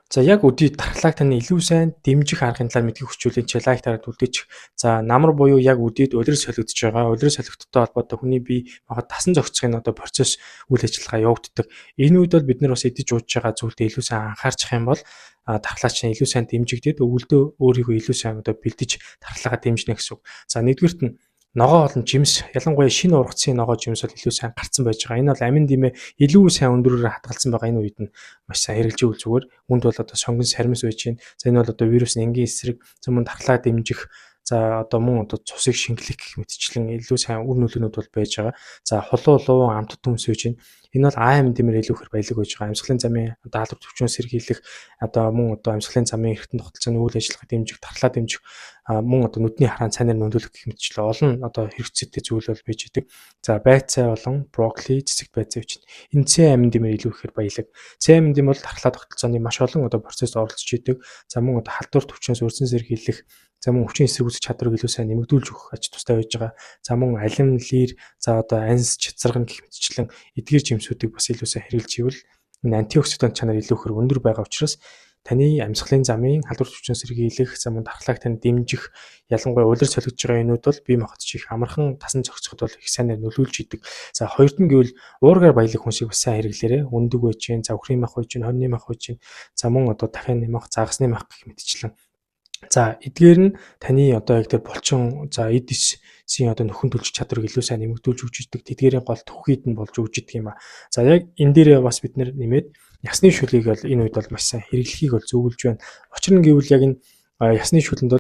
За, яг өдий дархлааг таны илүү сайн дэмжих аргын талаар мэдгийг хүсвэл чи лайк дараад үлдээчих. За, намар буюу яг өдийд улирал солигдож байгаа. Улирал солигдолттой холбоотой хүний бие махбод тасан зохицохын одоо процесс, үйл ажиллагаа явагддаг. Энэ үед бол бид нар бас идэж ууж байгаа зүйлдээ илүү сайн анхаарчих юм бол дархлаа чинь илүү сайн дэмжигдээд, өвөлдөө өөрийгөө илүү сайн одоо бэлдэж, дархлаагаа дэмжинэ гэсэн үг. За, нэгдүгээрт нь ногоо болон жимс, ялангуяа шинэ ургацын ногоо жимс бол илүү сайн гарцсан байж байгаа. Энэ бол амин димээ илүү сайн өндөрөөр хадгалсан байгаа. Энэ үед нь маш сайн хэрэглэж ивэл зүгээр. Үүнд бол одоо сонгон сармис байж байна. За, энэ бол одоо вирусын энгийн эсрэг, за, мөн дархлаа дэмжих, за, одоо мөн одоо цусыг шингэлэх гэх мэтчлэн илүү сайн үр нөлөөнүүд бол байж байгаа. За, хулуу, лууван, амтд төмс байж байна. Энэ бол А дэмээр илүү ихээр баялаг байж байгаа. Амьсгалын замын одоо халдвар төвчнөөс сэргийлэх, одоо мөн одоо амьсгалын замын эргэтэн тогтолцооны үйл ажиллагааг дэмжих, дархлаа дэмжих, мөн одоо нүдний хараан цайнаар нөлөөлөх гэх мэтчлэн олон одоо хэрэгцээтэй зүйл бол байж идэг. За, байцаа болон брокколи, цэцэгт байцаа гэж байна. Энэ С амин дэмээр илүү ихээр баялаг. С амин дэм бол дархлаа тогтолцооны маш олон одоо процесст оролцож идэг. За, мөн одоо халдвар төвчнөөс урьдчилан сэргийлэх, за, мөн хүчин эсэргүүцэх чадварыг илүү сайн нэмэгдүүлж өгөх ач тустай байж байгаа. За, мөн алим, лир, за, одоо анс, чацарган гэх мэтчлэн эдгээр жимсүүдийг бас илүү сайн хэрэглэж ивэл энэ антиоксидант чанар илүү ихээр өндөр байгаа учраас таны амьсгалын замын халдвар төвчнөөс сэргийлэх, за, мөн дархлааг тань дэмжих, ялангуяа улирал солигдож байгаа юмнууд бол бие махбод их амархан тасан зохицоход бол их сайнаар нөлөөлж идэг. За, хоёрт нь гэвэл уургаар баялаг хүнсийг бас сайн хэрэглээрэй. Өндөг байж гин, за, үхрийн мах байж гин, хоньны мах байж гин, за, мөн одоо дахины мах, загасны мах гэх мэтчлэн. За, эдгээр нь таны одоо яг тэр булчин, за, эд эсийн одоо нөхөн төлж чадварыг илүү сайн нэмэгдүүлж өгч идэг. Тэдгээрийн гол түүхийд нь болж өгч идэг юм а. За, яг энэ дээрээ бас бид нэр нэмээд ясны шүлийг бол энэ үед бол маш сайн хэрэглэхийг бол зөвлөж байна. Учир нь гэвэл яг энэ ясны шүлэнд бол